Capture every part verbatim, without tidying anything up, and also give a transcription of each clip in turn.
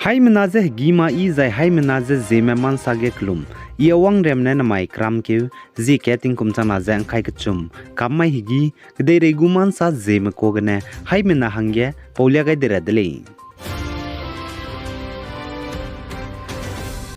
Haimena ze hegî ma yi zai haimena ze Zeme ma nsa ge kelum, I Awang Riam ne namai keramkeu, zie ke tingkum changna ze ngkai kechum kam mai hegî, kedeirei gu ma nsa Zeme kua gene haimena hangge paulia gai de ra de lei.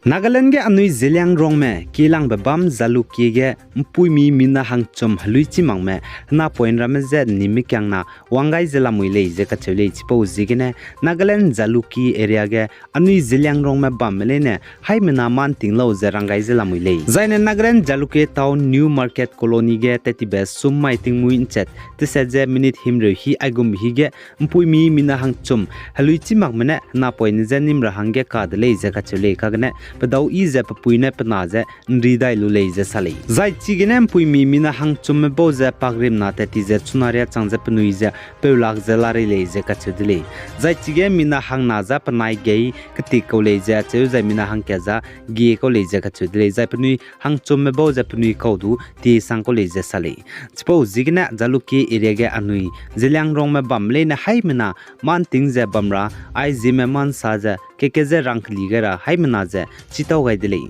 Nagaland ge anui Zeliangrongme kielangbe bam Jalukie ge mpuimi mina hangchum heluichi makme henapoine ramme je ’nnimmekiangna wang gai ze lamui lei ze kacheu lei. Chipau ziegene Nagaland Jalukie area ge anui Zeliangrongme bamme leine haimena mâ ’nting lau ze rang gai ze lamui lei. Zaine Nagaland Jalukie Town New Market Colony ge tattibe sum mai tingmuî ’nchat teset ze minute himreu hi aigumbe hi ge mpuimi mina hangchum heluichi makme ne henapoine je ’nnim ra hangge ka de lei ze kacheu lei. Kagene pedau yi ze pe pui ne pe na ze ’nri dai lu lei ze sa lei. Zai chigene mpuimi mina hangchumme bau ze pakrimna tatti ze chuna riâ chang ze penui ze peulak ze larei lei ze kacheu de lei. Zai chige mina hangna za penai gei ketik kau lei ze acheu zai mina hangkat za gie kau lei ze kacheu de lei. Zai penui hangchumme bau ze penui kau du tiesang kau lei ze sa lei. Chipau ziegene Jalukie area ge anui Zeliangrongme bam leine haimena mâ ’nting ze bam ra, ai Zeme ma nsa ze keke ze rangkeli gai ra haimena ze chitau gai de lei.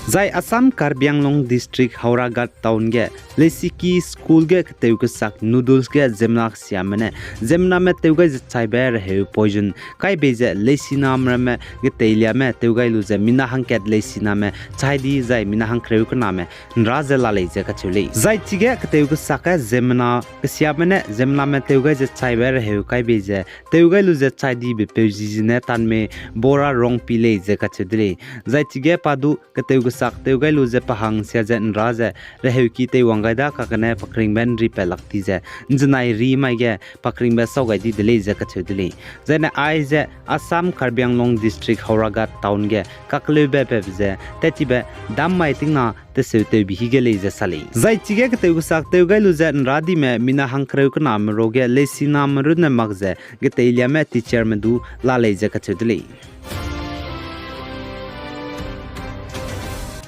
Zai Assam Karbi Anglong District Howraghat Town ge leisiki school ge ketew kesak noodles ge ziemmena kesiame ne ziemmename tew gai ze chaibe reheu poison kai bei ze leisiname ramme geteiliame tew gai lu ze mina hangkat leisiname chai di zai mina hangkereu kename ’nra ze la lei ze kacheu lei. Zai chige ketew kesak ge ziemmena kesiame ne ziemmename tew gai ze chaibe reheu kai bei ze tew gai lu ze chai dibe peu zi zene tanme bora rongpi lei ze kacheu de lei. Zai chige pa du ketew kesak tew gai lu ze pa hang sia ze ’nra ze reheuki teiwang gai da kagene pakringbe ’nripat lak ti ze ’nzenai ri mai ge pakringbe sau gai di de lei ze kacheu de lei. Zaine aize Assam Karbi Anglong District Howraghat Town ge kakleube pebe ze tattibe dam mai tingna teseutewbe hi ge lei ze sa lei. Zai chige ketew kesak tew gai lu ze ’nra dime mina hangkereu kename ruage leisiname runne mak ze geteiliame teacherme du la lei ze kacheu de lei.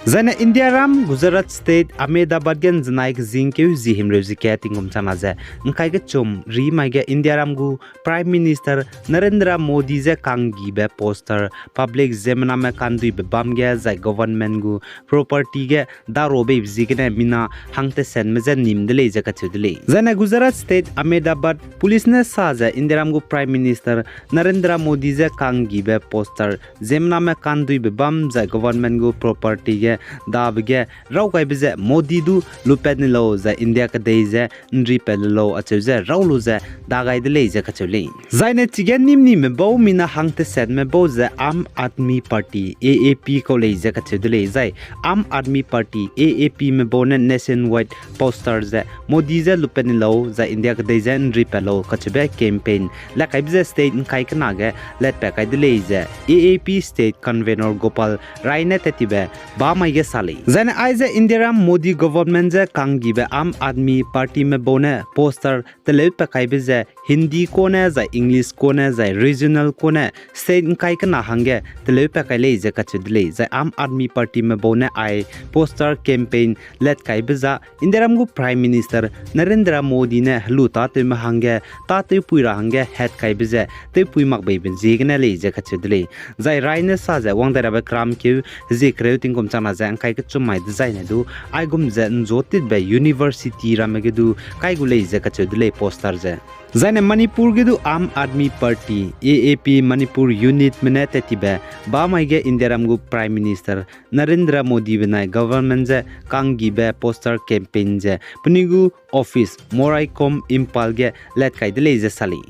Zaine Indiaram Gujarat State Ahmedabad ge ’nzenai kezingkeu zi himreu ze kat tingkum changna ze ’ngkai kechum ri mai ge Indiaram gu Prime Minister Narendra Modi je kanggibe poster public ziemmename kanduibe bam ge zai government gu property ge daro beibe ziegene mina hangtesenme je ’nnim de lei ze kacheu de lei. Zaine Gujarat State Ahmedabad Police ne sa ze Indiaram gu Prime Minister Narendra Modi je kanggibe poster ziemmename kanduibe bam zai government gu property ge dabe ge raw gaibe ze Modi du lupat ni lau zai India kedei ze ’nripat lu lau acheu ze raw lu ze da gai de lei ze kacheu lei. Zaine chige ’nnimnime bau mina hangtesenme bau ze Aam Aadmi Party, A A P kau lei ze kacheu de lei. Zai Aam Aadmi Party, A A P me bau ne nationwide poster ze Modi je lupat ni lau zai India kedei ze ’nripat lau kacheube campaign lat kaibe ze state ’ngkai kena ge latpat kai de lei ze A A P state convenor Gopal Rai ne tattibe bamai ge sa lei. Zaine aize Indiaram Modi government je kanggibe Aam Aadmi Party me bau ne poster teleupat kaibe ze Hindi kune zai English kune zai regional kune state ’ngkai kena hangge teleupat kai lei ze kacheu de lei. Zai Aam Aadmi Party me bau ne ai poster campaign lat kaibe za Indiaram gu Prime Minister Narendra Modi ne helu tâtewme hangge tâtewpui ra hangge hat kaibe ze tewpui makbeibe ziegene lei ze kacheu de lei. Zai Rai ne sa ze wang dai rabe keramkeu zie kereu tingkum changna ze ’ngkai kechum mai dezaine du aigum ze ’nzotitbe university ramme ge du kai gu lei ze kacheu de lei poster ze. Zaine Manipur ge du Aam Aadmi Party, A A P Manipur unit me ne tattibe bamai ge Indiaram gu Prime Minister Narendra Modi benai government je kanggibe poster campaign ze penui gu office Moraikom Imphal ge lat kai de lei ze sa lei.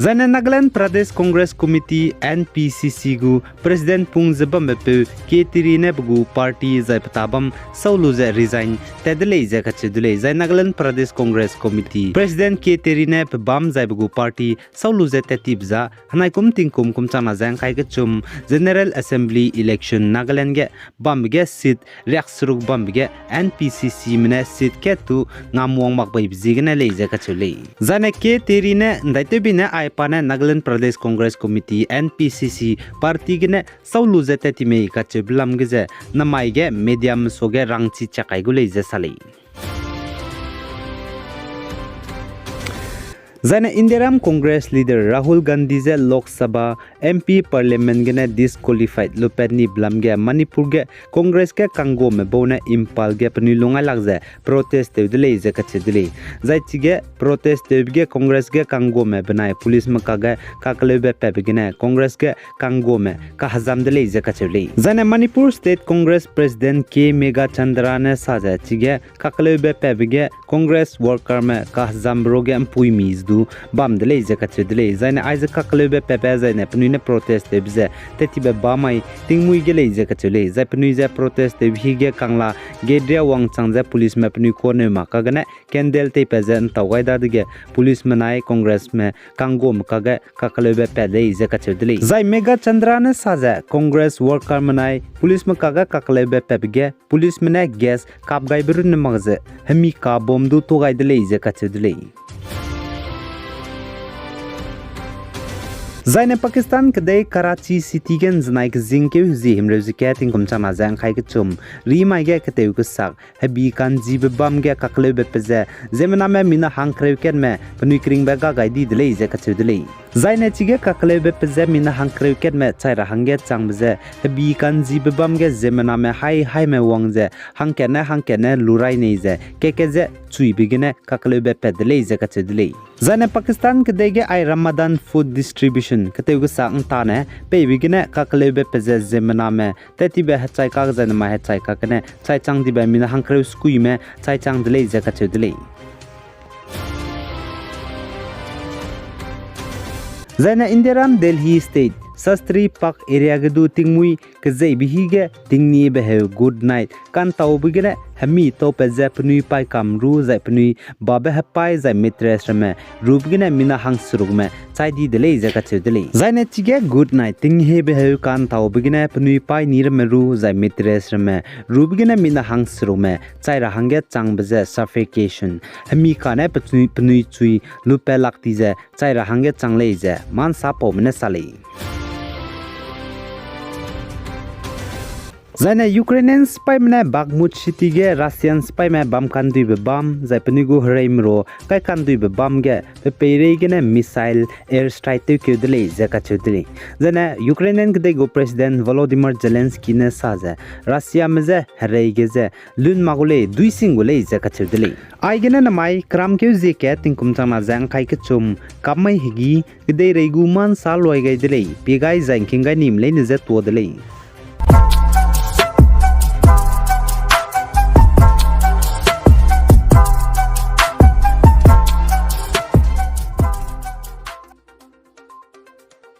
Zaine Nagaland Pradesh Congress Committee, N P C C gu President pung ze bambepeu K Teri ne pe gu party zai pe tabam sau lu ze resign tat de lei ze kacheu de lei. Zai Nagaland Pradesh Congress Committee President K Teri ne pe bam zai pe gu party sau lu ze tattibe za henai kum tingkum kum changna ze ’ngkai kechum General Assembly election Nagaland ge bambe ge seat riakseruk bambe ge N P C C me ne seat kat tu ngamwang makbeibe ziegene lei ze kacheu lei. Zaine K Teri ne ’ndaitewbe ne aipa ne Nagaland Pradesh Congress Committee, N P C C party gene sau lu ze tat ti mei kacheube lam ge ze namai ge media mesuage rangchi chak kai gu lei ze sa lei. Zaine Indiaram Congress leader Rahul Gandhi je Lok Sabha M P Parliament gene disqualified lupat ni belam ge Manipur ge Congress ge kangguame bau ne Imphal ge penui lungailak ze protest tew de lei ze kacheu de lei. Zai chige protest tewbe ge Congress ge kangguame benai policeme kage kakeleube patbe gene Congress ge kangguame kahezam de lei ze kacheu lei. Zaine Manipur State Congress President K Meghachandra ne sa ze chige kakeleube patbe ge Congress workerme kahezambe ruage mpuimi ze du bam de lei ze kacheu de lei. Zaine aize kakeleube patbe zaine penui ne protest tewbe ze tettibe bam mai tingmuî ge lei ze kacheu lei. Zai penui ze protest tewbe hige kangla gedria wangchang ze policeme penui kaneu mak kagene candle teipat ze ntau gai dadege policeme nai Congressme kangguame kage kakeleube pat lei ze kacheu de lei. Zai Meghachandra ne sa ze Congress workerme nai policeme kage kakeleube patbe ge policeme ne gas kap gaibe runne mak ze hemi ka bomb du tuâ gai de lei ze kacheu de lei. Zaine Pakistan kedei Karachi City ge nzenai kezingkeu hezie himreu ze kat tingkum changna ze ngkai kechum rimai ge ketew kesak hebi kanjibe bam ge kakeleube pe ze ziemmename mina hangkereu katme penui keringbe ga gai di de lei ze kacheu de lei. Zaine chige kakeleube pe ze mina hangkereu katme chai ra hangge changbe ze hebi kanjibe bam ge ziemmename hai haime wang ze hangkatne hangkatne lurai nei ze kat-kat ze chuibe gene kakeleube pat de lei ze kacheu de lei. Zaine Pakistan kedei ge ai Ramadan food distribution ketew kesak ntane peibe gene kakeleube pe ze ziemmename tettibe hechai kak zaine mai hechai kak gene chaichang dibe mina hangkereu sekuime chaichang de lei ze kacheu de lei. Zaine Indiaram Delhi State Shastri Park area ge du tingmuî kezeibe hige tingniebe heu good night kantaube gene hemi taupat ze penui paîkam ru zai penui babe hepai zai mattress ramme rube gene mina hangserukme chai di de lei ze kacheu de lei. Zaine chige good night tinghebe heu kantaube gene penui paî ni ramme ru zai mattress ramme rube gene mina hangserukme chai ra hangge changbe ze suffocation hemi kane penui, penui chui lupe lak ti ze chai ra hangge chang lei ze mansapaume ne sa lei. Zaine Ukrainian sipaîme ne Bakhmut city ge Russian sipaîme bam kanduibe bam zai penui gu hereime ru kai kanduibe bam ge pe peirei gene missile airstrike tewkeu de lei ze kacheu de lei. Zaine Ukrainian kedei gu President Volodymyr Zelensky ne sa ze Russiame je herei ge ze lun mak gu lei, duising gu lei ze kacheu de lei. Aigene namai keramkeu zie kat tingkum changna ze ngkai kechum kam mai hegî kedeirei gu mansa luai gai de lei, pie gai zai ngking gai nime leine je tuâ de lei.